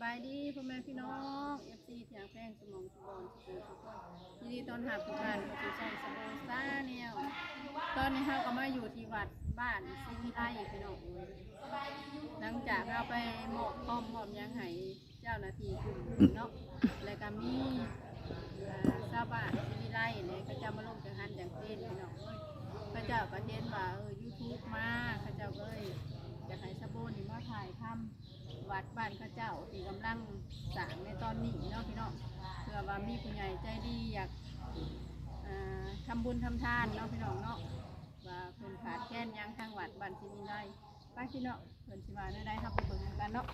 ສະບາຍດີພໍ່ແມ່ພີ່ນ້ອງ ເອັຟຊີ ທີ່ຮັກແພງ ສູ່ໝ່ອງສູ່ບ່ອນ ສູ່ຜູ້ສູ່ຄົນ. ຍິນດີຕ້ອນຮັບທຸກທ່ານເຂົ້າສູ່ຊ່ອງສະໂບຊາແນວ. ຕອນນີ້ເຮົາກໍມາຢູ່ທີ່ວັດບ້ານສີວິໄລພີ່ນ້ອງເອີຍ. ຫຼັງຈາກເຮົາໄປມອບຄອມມອບຫຍັງໃຫ້ເຈົ້າໜ້າທີ່ກຸ່ມເນາະ ແລ້ວກໍມີ ອ່າ ຊາວບ້ານສີວິໄລນີ້ ເຂົາເຈົ້າມາລົງຈັງຫັນຈັງເປັນພີ່ນ້ອງເອີຍ. ເຂົາເຈົ້າກໍເຫັນວ່າ ເອີ ຢູທູບມາ ເຂົາເຈົ້າກໍເລີຍຢາກໃຫ້ສະໂບນີ້ມາຖ່າຍທຳ ວັດບ້ານເຂົາເຈົ້າທີ່ກຳລັງສ້າງໃນຕອນນີ້ເນາະພີ່ນ້ອງ ເພື່ອວ່າມີຜູ້ໃຫຍ່ໃຈດີຢາກ ອ່າ ທຳບຸນທຳທານເນາະພີ່ນ້ອງເນາະ ວ່າເພິ່ນຂາດແຄນຫຍັງ ທາງວັດບ້ານສີວິໄລ. ໄປພີ່ນ້ອງ ເພິ່ນຊິວ່າແນວໃດ ເຮົາໄປເບິ່ງນຳກັນເນາະ.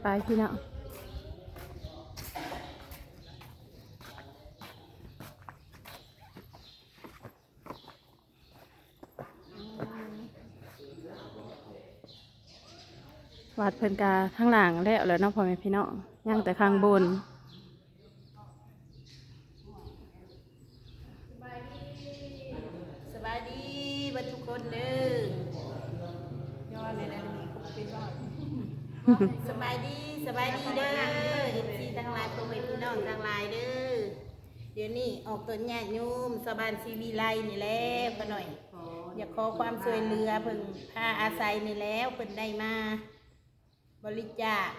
ໄປພີ່ນ້ອງ. ວັດເພິ່ນກະທາງລ່າງແລ້ວແຫຼະເນາະ ພໍ່ແມ່ພີ່ນ້ອງ ຍັງແຕ່ຂ້າງບົນ. ສະບາຍດີ ສະບາຍດີເບິດທຸກຄົນເດີ. ຍອດເລີຍນະ ນີ້ກໍເປັນວ່າ ສະບາຍດີ ສະບາຍດີເດີ ເອັຟຊີ ທັງຫຼາຍ ພໍ່ແມ່ພີ່ນ້ອງທັງຫຼາຍເດີ. ດຽວນີ້ອອກຕົນຍາດໂຍມຊາວບ້ານສີວິໄລນີ້ແຫຼະ ຂະນ້ອຍ ຢາກຂໍຄວາມຊ່ວຍເຫຼືອເພິ່ງພາອາໄສນີ້ແຫຼະ ເພິ່ນໄດ້ມາບໍລິຈາກ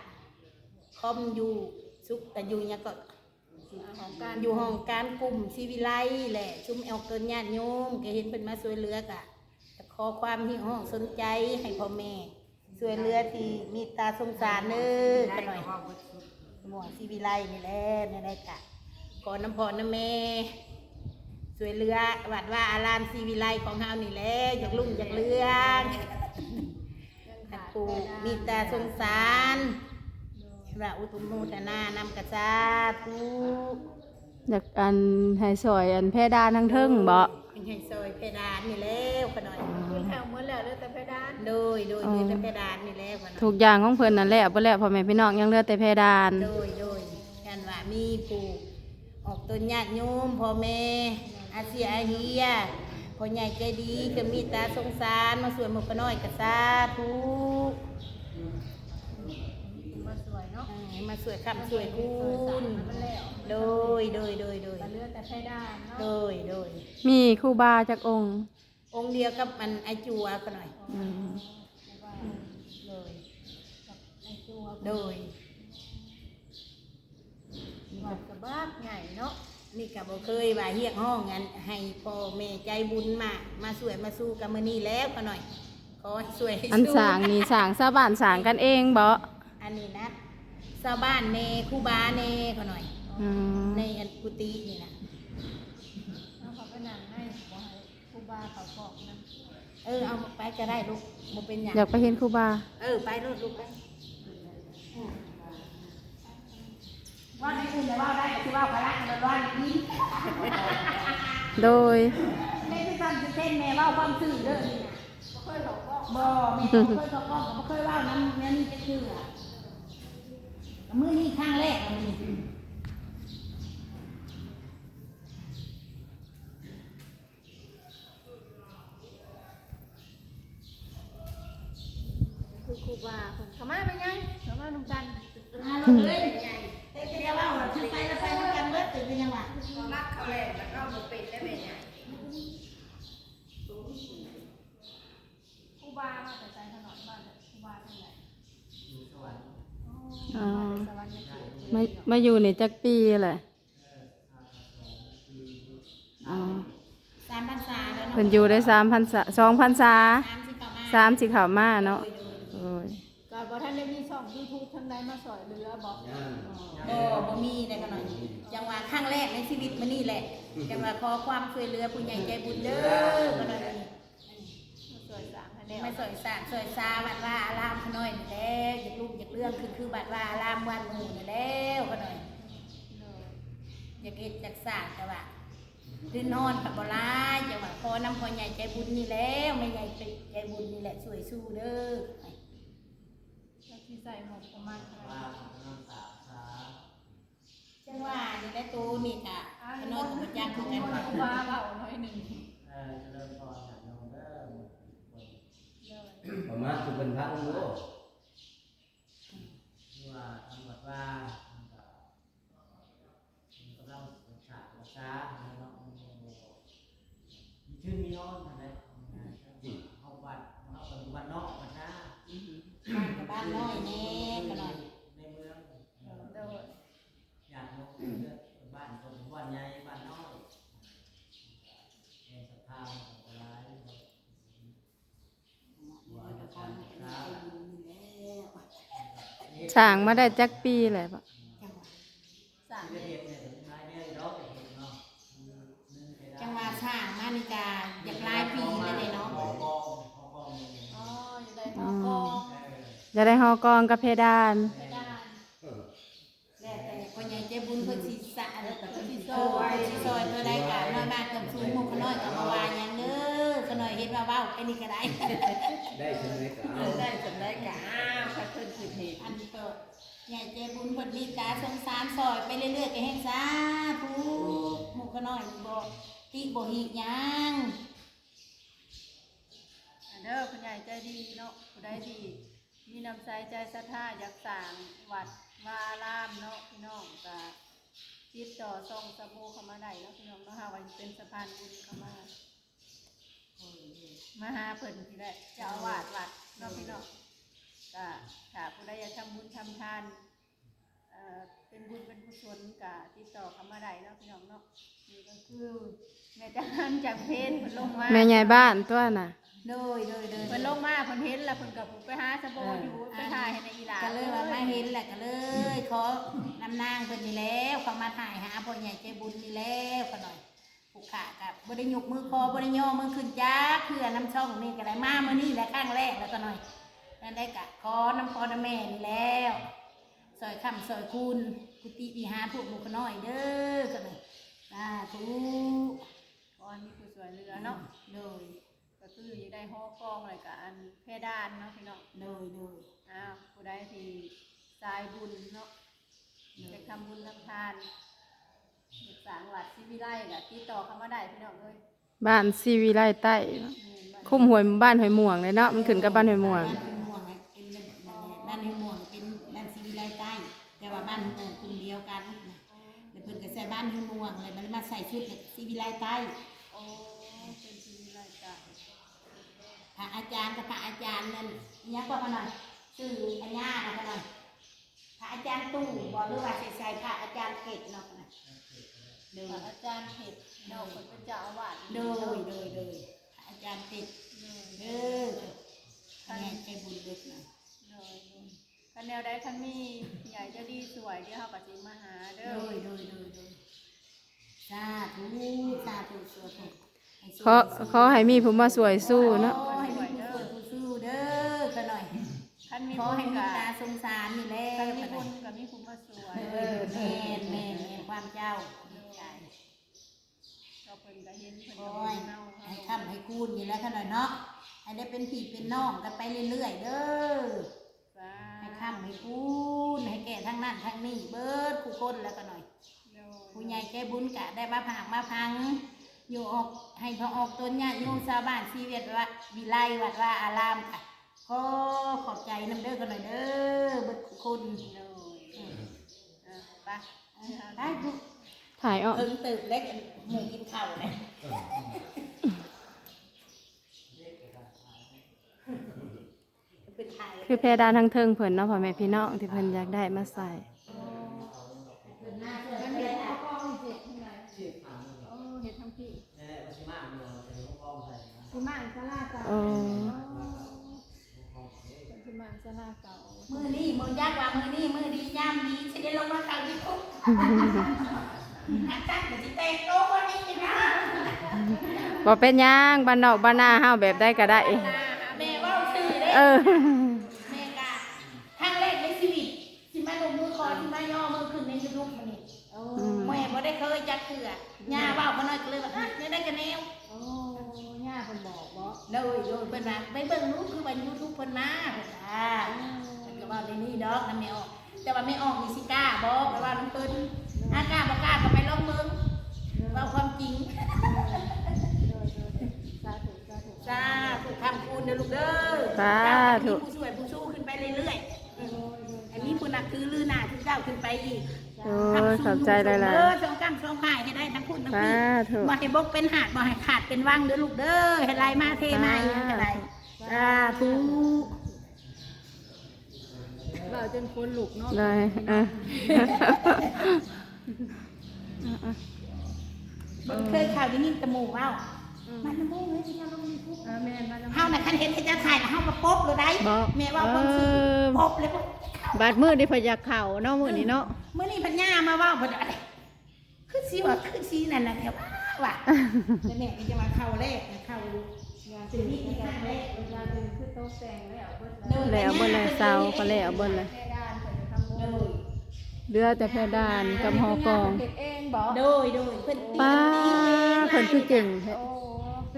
ຄອມຢູ່ສຸກ ຢູ່ຫຍັງເກາະ ຫ້ອງການ ຢູ່ຫ້ອງການກຸ່ມສີວິໄລແຫຼະ. ຊຸມອອກຕົນຍາດໂຍມ ກໍເຫັນເພິ່ນມາຊ່ວຍເຫຼືອ ກະຂໍຄວາມຮຽກຮ້ອງສົນໃຈໃຫ້ພໍ່ແມ່ ຊ່ວຍເຫຼືອທີ່ເມດຕາສົງສານເດີ ຂະນ້ອຍ ໝວກສີວິໄລນີ້ແຫຼະ. ແນວໃດກະຂໍນຳພໍ່ນຳແມ່ ຊ່ວຍເຫຼືອວັດວາອາລາມສີວິໄລຂອງເຮົານີ້ແຫຼະ ຢາກລຸ້ງຢາກເຮືອງ ໃຫ້ຜູ້ເມດຕາສົງສານ ວ່າອະນຸໂມທະນານຳກະສາທຸ. ຢາກອັນໃຫ້ຊ່ອຍອັນແພດານທາງເທິງເບາະ? ໃຫ້ຊ່ອຍແພດານນີ້ແລ້ວຂະນ້ອຍ. ຄືແລ້ວໝົດແລ້ວ ເຫຼືອແຕ່ແພດານ. ໂດຍ ໂດຍ ເຫຼືອແຕ່ແພດານນີ້ແລ້ວຂະນ້ອຍ. ທຸກຢ່າງຂອງເພິ່ນນັ້ນແລ້ວ ເບິດແລ້ວ ພໍ່ແມ່ພີ່ນ້ອງ ຍັງເຫຼືອແຕ່ແພດານ. ໂດຍ ໂດຍ ຄັນວ່າມີຜູ້ອອກຕົນຍາດໂຍມ ພໍ່ແມ່ອາເຊຍອາເຮຍ ພໍ່ໃຫຍ່ໃຈດີ ເກີດເມດຕາສົງສານ ມາຊ່ວຍໝູ່ຂ້ານ້ອຍກະສາທຸ. ມາຊ່ວຍເນາະ ເອີ ໃຫ້ມາຊ່ວຍຄ້ຳຊ່ວຍຄູນ. ໂດຍ ໂດຍ ໂດຍ ໂດຍ ກະເຫຼືອແຕ່ແພດານເນາະ. ໂດຍ ໂດຍ ມີຄູບາຈັກອົງ? ອົງດຽວກັບອັນອ້າຍຈົວຂ້ານ້ອຍ. ອືມ ໂດຍ ກັບອ້າຍຈົວ. ໂດຍ ວັດກະບັກໃຫຍ່ເນາະ. ນີ້ກະບໍ່ເຄີຍວ່າຮຽກຮ້ອງອັນໃຫ້ພໍ່ແມ່ໃຈບຸນມາ ມາຊ່ວຍມາຊູ ກະມື້ນີ້ແລ້ວຂະນ້ອຍ ຂໍໃຫ້ຊ່ວຍໃຫ້ ອັນສ້າງນີ້ສ້າງຊາວບ້ານສ້າງກັນເອງເບາະ? ອັນນີ້ນະ ຊາວບ້ານແດ່ ຄູບາແດ່ຂະນ້ອຍ. ອືມ ໃນອັນກຸຕິນີ້ນະ ເອົາເຂົ້າໄປນັ່ງໃນ ບໍ່ໃຫ້ ຄູບາເຂົ້າກ້ອງນຳ. ເອີ ເອົາໄປກະໄດ້ລູກ ບໍ່ເປັນຫຍັງ. ຢາກໄປເຫັນຄູບາ. ເອີ ໄປໂລດລູກ ໄປ. ເວົ້າໃນອື່ນແລ້ວເວົ້າໄດ້ ກະຊິເວົ້າພາລະກັນ ເວົ້າດີ. ໂດຍ ເຮັດຄືກັນ ຊິເຊັນແມ່ເວົ້າຄວາມຈິງເດີ. ບໍ່ເຄີຍເຂົ້າກ້ອງ ບໍ່ ແມ່ບໍ່ເຄີຍເຂົ້າກ້ອງ ກະບໍ່ເຄີຍເວົ້ານຳແນວນີ້ຈັກເທື່ອ. ມື້ນີ້ຄັ້ງແລກ ມື້ນີ້. ຄືຄູບາເພິ່ນ ເຂົ້າມາແມ່ໃຫຍ່ ເຂົ້າມານຳກັນ. ມາໂລດເອີຍ ແຕ່ຈະໄດ້ເວົ້າວ່າ ຄືໄປລະໄປນຳກັນເບິດ ເປັນຫຍັງວະ? ມັກເຂົາແຫຼະ ມັນເວົ້າບໍ່ເປັນແລ້ວແມ່ໃຫຍ່. ຄູບາມາແຕ່ໃສຂະນ້ອຍ? ມາແຕ່ຄູບາທາງໃດ? ຢູ່ສະຫວັນ. ອໍ ອໍ ມາແຕ່ສະຫວັນນະເຂດ. ມາ ມາຢູ່ນີ້ຈັກປີແລ້ວ? ອໍ ສາມພັນສາແລ້ວເນາະ. ເພິ່ນຢູ່ໄດ້ສາມພັນສາ ສອງພັນສາ ສາມຊິເຂົ້າມາ ສາມຊິເຂົ້າມາເນາະ. ໂດຍ ໂດຍ ໂດຍ ໂດຍ. ກະບໍ່ທັນໄດ້ມີຊ່ອງຢູທູບທາງໃດມາຊ່ອຍເຫຼືອບໍ່? ຍັງ ບໍ່ ບໍ່ມີເດ້ຂະນ້ອຍ. ຈັ່ງວ່າຄັ້ງແລກໃນຊີວິດມື້ນີ້ແຫຼະ ຈັ່ງວ່າຂໍຄວາມຊ່ວຍເຫຼືອຜູ້ໃຫຍ່ໃຈບຸນເດີຂະນ້ອຍ. ມາຊ່ວຍສ້າງໃຫ້ແລ້ວ ມາຊ່ວຍສ້າງຊ່ວຍສາວັດວາອາລາມຂະນ້ອຍນີ້ແຫຼະ. ຢາກລຸ້ງຢາກເຮືອງຄື ຄືວັດວາອາລາມບ້ານໝູ່ນີ້ແລ້ວຂະນ້ອຍ. ໂດຍ ຢາກເຮັດຢາກສ້າງ ແຕ່ວ່າທຶນຮອນກະບໍ່ຫຼາຍ ຈັ່ງວ່າຂໍນຳພໍ່ໃຫຍ່ໃຈບຸນນີ້ແລ້ວ ແມ່ໃຫຍ່ໃຈບຸນນີ້ແຫຼະ ຊ່ວຍຊູເດີ. ຈັກຊິໃຊ້ງົບປະມານເທົ່າໃດ? ຈັ່ງວ່ານີ້ແຫຼະ ໂຕນີ້ກະ ອາ ຂະນ້ອຍກະບໍ່ຈັກຄືກັນ. ຄູບາເວົ້າໜ້ອຍໜຶ່ງ. ເອີ ຈະເລີນພອນຍາດໂຍມເດີ ປະມານຄືເພິ່ນພະອົງໂລ ຄືວ່າທາງວັດວ່າ ສ້າງມາໄດ້ຈັກປີແລ້ວ? ຈັ່ງຫວະ ສ້າງ ເຮັດເຮັດເຮັດຫຼາຍເດືອນດອກ ເຮັດເນາະ ອືມ ຈັ່ງວ່າສ້າງມານີ້ກະຢາກຫຼາຍປີແລ້ວເດ້ເນາະ ອໍ ຢາກໄດ້ຫໍກອງ ເອີ ຢາກໄດ້ຫໍກອງກັບເພດານ ເພດານ ເອີ ແລ້ວແຕ່ພໍ່ໃຫຍ່ໃຈບຸນເພິ່ນຊິສະ ເອີ ເພິ່ນຊິຊ່ອຍ ເພິ່ນຊິຊ່ອຍເທົ່າໃດກະນ້ອຍມາກເກີນສູງ ໝູ່ຂ້ານ້ອຍກະບໍ່ວ່າຫຍັງເດີ ຂ້ານ້ອຍເຫັນວ່າເວົ້າແຄ່ນີ້ກະໄດ້ ໄດ້ສ່ຳໃດກະເອົາ ໄດ້ສ່ຳໃດກະເອົາ ຖ້າເພິ່ນຄິດເຫັນ ອັນນີ້ກໍ ໃຫຍ່ໃຈບຸນເພິ່ນເມດຕາສົງສານຊ່ອຍໄປເລື້ອຍໆ ກໍແຮ່ງສາທຸ ໝູ່ຂ້ານ້ອຍບໍ່ຕິບໍ່ຮີດຫຍັງ ເດີຜູ້ໃຫຍ່ໃຈດີເນາະ ຜູ້ໃດທີ່ມີນ້ຳໃຈໃຈສັດທາ ຢາກສ້າງວັດວາອາລາມເນາະ ພີ່ນ້ອງກໍຕິດຕໍ່ຊ່ອງສະໂບເຂົ້າມາໄດ້ເນາະ ພີ່ນ້ອງເນາະ ເຮົາວ່າເປັນສະພານບຸນເຂົ້າມາ ມາຫາເພິ່ນນີ້ແຫຼະ ເຈົ້າອາວາດວັດເນາະ ພີ່ນ້ອງ ກະຖ້າຜູ້ໃດຢາກທຳບຸນທຳທານ ເອີ ເປັນບຸນເປັນກຸສົນ ກະຕິດຕໍ່ເຂົ້າມາໄດ້ເນາະ ພີ່ນ້ອງເນາະ ນີ້ກໍຄືແມ່ຈັນ ຈັນເພັນ ເພິ່ນລົງມາ ແມ່ໃຫຍ່ບ້ານຕົວນ່ະ ໂດຍ ໂດຍ ໂດຍ ເພິ່ນລົງມາ ເພິ່ນເຫັນແລ້ວ ເພິ່ນກໍໄປຫາສະໂບຢູ່ ເອີ ໄປຖ່າຍໃຫ້ແດ່ອີຫຼ້າ ກໍເລີຍວ່າມາເຫັນແລ້ວ ກໍເລີຍຂໍນຳນາງເພິ່ນນີ້ແຫຼະ ເຂົ້າມາຖ່າຍຫາພໍ່ໃຫຍ່ໃຈບຸນນີ້ແລ້ວ ຂ້ານ້ອຍ ຜູ້ຂ້າກໍບໍ່ໄດ້ຍົກມືຂໍ ບໍ່ໄດ້ຍໍມືຂຶ້ນຈັກເທື່ອນຳຊ່ອງນີ້ກໍໄດ້ ມາມື້ນີ້ແຫຼະຄັ້ງແລກແລ້ວຂ້ານ້ອຍ ແນວໃດກໍຂໍນຳພໍ່ນຳແມ່ນີ້ແລ້ວ ຊ່ອຍຄ້ຳຊ່ອຍຄູນກຸຕິວິຫານພວກໝູ່ຂ້ານ້ອຍເດີ ຂ້ານ້ອຍ ສາທຸ ຂໍໃຫ້ມີຜູ້ຊ່ວຍເຫຼືອເນາະ ໂດຍ ກໍຄືຢາກໄດ້ຫໍກອງ ແລ້ວກໍອັນເພດານເນາະ ພີ່ນ້ອງ ໂດຍ ໂດຍ ອ້າວ ຜູ້ໃດທີ່ສາຍບຸນເນາະ ໂດຍ ຢາກທຳບຸນທຳທານ ຢາກສ້າງວັດສີວິໄລກໍຕິດຕໍ່ເຂົ້າມາໄດ້ ພີ່ນ້ອງເອີຍ ບ້ານສີວິໄລໃຕ້ ແມ່ນ ຄຸ້ມຫ້ວຍ ບ້ານຫ້ວຍມ່ວງເດ້ເນາະ ມັນຂຶ້ນກັບບ້ານຫ້ວຍມ່ວງ ບ້ານຫ້ວຍມ່ວງເປັນ ບ້ານຫ້ວຍມ່ວງເປັນບ້ານສີວິໄລໃຕ້ ແຕ່ວ່າບ້ານຫ້ວຍມ່ວງກຸ່ມດຽວກັນນະ ແລ້ວເພິ່ນກໍໃສ່ບ້ານຫ້ວຍມ່ວງ ແລ້ວມັນມາໃສ່ຊຸດແລ້ວສີວິໄລໃຕ້ ໂອ້ ເປັນສີວິໄລໃຕ້ ພະອາຈານກັບພະອາຈານນັ້ນ ອີຫຍັງກໍຂະນ້ອຍ ຊື່ອາຍານະຂະນ້ອຍ ພະອາຈານຕູ້ບໍ ຫຼືວ່າຊິໃສ່ພະອາຈານເພັດເນາະ ໂດຍ ພະອາຈານເພັດເນາະ ເພິ່ນເປັນເຈົ້າອາວາດ ໂດຍ ໂດຍ ໂດຍ ພະອາຈານເພັດ ໂດຍ ເດີ ແມ່ໃຈບຸນເບິດນະ ໂດຍ ໂດຍ ຄັນແນວໃດ ຄັນມີຜູ້ໃຫຍ່ໃຈດີຊ່ວຍ ດຽວເຮົາກໍຊິມາຫາເດີ ໂດຍ ໂດຍ ໂດຍ ໂດຍ ສາທຸ ສາທຸ ສາທຸ ຂໍ ຂໍໃຫ້ມີຜູ້ມາຊ່ວຍສູ້ເນາະ ຂໍໃຫ້ມີຜູ້ຊ່ວຍຜູ້ສູ້ເດີ ຂ້ານ້ອຍ ຄັນມີ ຂໍໃຫ້ເມດຕາສົງສານນີ້ແຫຼະ ຄັນມີບຸນກໍມີຜູ້ມາຊ່ວຍ ເອີ ແມ່ນ ແມ່ນ ແມ່ນຄວາມເຈົ້າ ໂດຍ ກໍເພິ່ນກໍເຫັນ ເພິ່ນກໍເບິ່ງເຮົາ ໃຫ້ຄ້ຳໃຫ້ຄູນນີ້ແຫຼະຂ້ານ້ອຍເນາະ ໃຫ້ໄດ້ເປັນພີ່ເປັນນ້ອງກັນໄປເລື້ອຍໆເດີ ສາ ໃຫ້ຄ້ຳໃຫ້ຄູນ ໃຫ້ແກ່ທາງນັ້ນທາງນີ້ເບິດຄູ່ຄົນແຫຼະຂ້ານ້ອຍ ໂດຍ ຜູ້ໃຫຍ່ໃຈບຸນກະໄດ້ມາພາກມາພັງ ຢູ່ອອກ ໃຫ້ພະອອກຕົນຍາດໂຍມຊາວບ້ານຊີວິດວະ ວິໄລວັດວາອາລາມກະ ຂໍຂອບໃຈນຳເດີຂ້ານ້ອຍເດີ ເບິດຄູ່ຄົນ ໂດຍ ເອີ ເອີ ໄປ ເອີ ໄປ ຖ່າຍອອກ ເຖິງຕື່ມແລ້ວ ໝູ່ກິນເຂົ້າແລ້ວ. ຄືເພດານທາງເທິງເພິ່ນເນາະ ພໍ່ແມ່ພີ່ນ້ອງທີ່ເພິ່ນຢາກໄດ້ມາໃສ່ ເຮັດທາງພີ້ ຊິມ້າງສາລາເກົ່າ ເອີ ເພິ່ນຊິມ້າງສາລາເກົ່າ ມື້ນີ້ ມື້ ຢາກວ່າມື້ນີ້ມື້ດີຍາມດີ ຊິໄດ້ລົງມາເຂົ້າຢູທູບ ອັນຊັ້ນກໍຊິແຕ່ງໂຕກວ່ານີ້ນະ ບໍ່ເປັນຫຍັງ ບ້ານນອກບ້ານນາເຮົາແບບໃດກໍໄດ້ ແມ່ເວົ້າຊື່ເດ້ ເອີ ແມ່ກະຄັ້ງແລກໃນຊີວິດ ຊິມາຍົກມືຂໍ ຊິມາຍໍມືຂຶ້ນໃນຢູທູບມື້ນີ້ ໂອ້ ອືມ ແມ່ບໍ່ໄດ້ເຄີຍຈັກເທື່ອ ຍ່າເວົ້າຂ້ານ້ອຍກໍເລີຍວ່າ ອະ ແນວໃດກໍແນວ ໂອ້ ຍ່າເພິ່ນບອກບໍ? ໂດຍ ໂດຍ ເພິ່ນວ່າໄປເບິ່ງດູ ຄືວ່າຢູທູບເພິ່ນມາ ເພິ່ນວ່າ ອືມ ເພິ່ນກໍເວົ້າແນວນີ້ດອກນຳແມ່ອອກ ແຕ່ວ່າແມ່ອອກນີ້ຊິກ້າບໍ່ ໄປເວົ້ານຳເພິ່ນ ອາ ກ້າບໍ່ກ້າກໍໄປລອງເບິ່ງ ໂດຍ ເວົ້າຄວາມຈິງ ໂດຍ ໂດຍ ໂດຍ ສາທຸ ສາທຸ ສາທຸ ຄ້ຳຄູນເດີລູກເດີ ສາທຸ ເຈົ້າໃຫ້ມີຜູ້ຊ່ວຍຜູ້ຊູ້ຂຶ້ນໄປເລື້ອຍໆ ໂດຍ ໂດຍ ໃຫ້ມີຜູ້ນັບຖືລືໜ້າຄືເຈົ້າຂຶ້ນໄປອີກ ໂອ້ຍ ຂອບໃຈຫຼາຍໆ ເອີ ຊ່ອງກ້ຳຊ່ອງພາຍໃຫ້ໄດ້ທັງພຸ້ນທັງພີ້ ສາທຸ ບໍ່ໃຫ້ບົກເປັນຫາດ ບໍ່ໃຫ້ຂາດເປັນວັງເດີລູກເດີ ໃຫ້ໄຫຼມາເທມາອີ່ຫຍັງກໍໄດ້ ສາທຸ ສາທຸ ເວົ້າຈົນຂົນລຸກເນາະ ໄດ້ ເອີ ບໍ່ເຄີຍເຂົ້າ ໄດ້ຍິນແຕ່ໝູ່ເວົ້າ ອືມ ມັນບໍ່ເລີຍທີ່ເຈົ້າລົງ YouTube ເອີ ແມ່ນ ມັນ ເຮົານະ ຄັນເຫັນເຂົາເຈົ້າຖ່າຍ ເຮົາກໍປົບໂລດໄດ໋ ບໍ່ ແມ່ເວົ້າ ເອີ ຄວາມຈິງ ປົບເລີຍ ປົບ ບັດມື້ນີ້ເພິ່ນຢາກເຂົ້າເນາະ ມື້ນີ້ເນາະ ອືມ ມື້ນີ້ພັນຍາມາເວົ້າ ເພິ່ນ ຄືຊິວ່າ ຄືຊິນັ້ນນະແທ້ວ່າ ວ່າ ແຕ່ແມ່ກໍຈະວ່າເຂົ້າແລ້ວ ເຂົ້າຢູ່ ວ່າຊິມີອີກຄັ້ງແລ້ວ ວ່າຄືຕົກແຕ່ງແລ້ວເບິດແລ້ວ ໂດຍ ແລ້ວເບິດແລ້ວ ເສົາກໍແລ້ວເບິດແລ້ວ ເຫຼືອແຕ່ເພດານກັບຫໍກອງ ເຮັດເອງບໍ? ໂດຍ ໂດຍ ເພິ່ນຕີ ປາ ເພິ່ນຕີເອງ ເພິ່ນຄືເກັ່ງແທ້ ໂອ້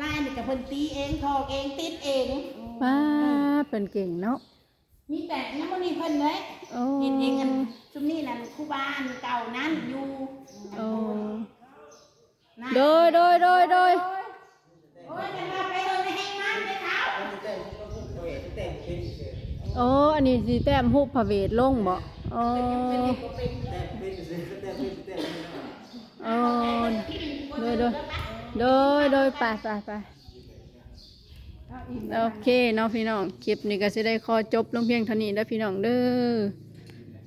ລາຍນີ້ກໍເພິ່ນຕີເອງ ຖອກເອງ ຕິດເອງ ປາ ເພິ່ນເກັ່ງເນາະ ມີແຕ່ຍັງບໍ່ມີເພິ່ນເລີຍ ໂອ້ ເຮັດເອງ ອັນຊຸມນີ້ນັ້ນ ຄູບາອັນເກົ່ານັ້ນຢູ່ ໂອ້ ໂດຍ ໂດຍ ໂດຍ ໂດຍ ໂອ້ຍ ຄັນວ່າໄປເບິ່ງໃນແຮງມັນເດ້ເຖົ້າ ໂອ້ ອັນນີ້ຊິແຕ້ມຮູບພະເວດລົງບໍ? ອໍ ໂອ້ ໂດຍ ໂດຍ ໂດຍ ໂດຍ ໄປ ໄປ ໄປ. ໂອເຄເນາະພີ່ນ້ອງ ຄລິບນີ້ກໍຊິໄດ້ຂໍຈົບລົງພຽງເທົ່ານີ້ເດີພີ່ນ້ອງເດີ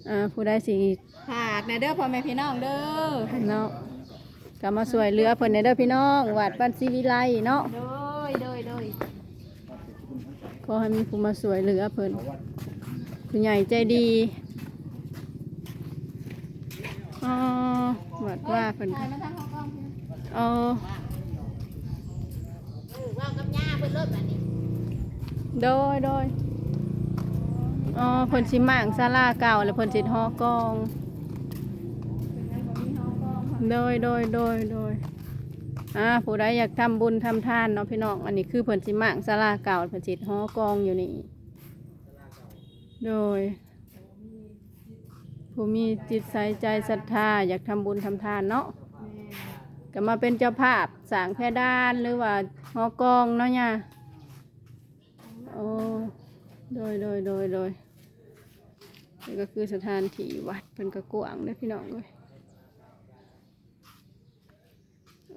ອ່າ ຜູ້ໃດຊິ ຝາກແດ່ເດີພໍ່ແມ່ພີ່ນ້ອງເດີ ເນາະ ກໍມາຊ່ວຍເຫຼືອເພິ່ນແດ່ເດີພີ່ນ້ອງ ວັດບ້ານສີວິໄລເນາະ ໂດຍ ໂດຍ ໂດຍ ຂໍໃຫ້ມີຜູ້ມາຊ່ວຍເຫຼືອເພິ່ນ ຜູ້ໃຫຍ່ໃຈດີ ອໍ ວັດວ່າເພິ່ນ ຖ່າຍມາທາງເຮົາກ້ອງ ອໍ ເອີ ເວົ້າກັບຍ່າເພິ່ນໂລດບັດນີ້ ໂດຍ ໂດຍ ອໍ ເພິ່ນຊິມ້າງສາລາເກົ່າ ແລ້ວເພິ່ນຊິຫໍກອງ ເພິ່ນຍັງບໍ່ມີຫໍກອງ ໂດຍ ໂດຍ ໂດຍ ໂດຍ ອ່າ ຜູ້ໃດຢາກທຳບຸນທຳທານເນາະພີ່ນ້ອງ ອັນນີ້ຄືເພິ່ນຊິມ້າງສາລາເກົ່າ ເພິ່ນຊິຫໍກອງຢູ່ນີ້ ໂດຍ ຜູ້ມີຈິດໃສໃຈສັດທາ ຢາກທຳບຸນທຳທານເນາະ ແມ່ນ ກໍມາເປັນເຈົ້າພາບສ້າງເພດານ ຫຼືວ່າຫໍກອງເນາະຍ່າ ໂອ້ ໂດຍ ໂດຍ ໂດຍ ໂດຍ ນີ້ກໍຄືສະຖານທີ່ວັດ ເພິ່ນກໍກວ້າງເດ້ພີ່ນ້ອງເອີຍ.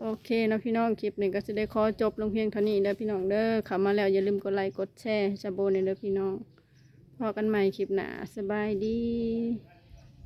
ໂອເຄເນາະພີ່ນ້ອງ ຄລິບນີ້ກໍຊິໄດ້ຂໍຈົບລົງພຽງເທົ່ານີ້ເດີພີ່ນ້ອງເດີ ເຂົ້າມາແລ້ວຢ່າລືມກົດໄລກົດແຊໃຫ້ຊາໂບແດ່ເດີພີ່ນ້ອງ ພໍ້ກັນໃໝ່ຄລິບໜ້າ ສະບາຍດີ.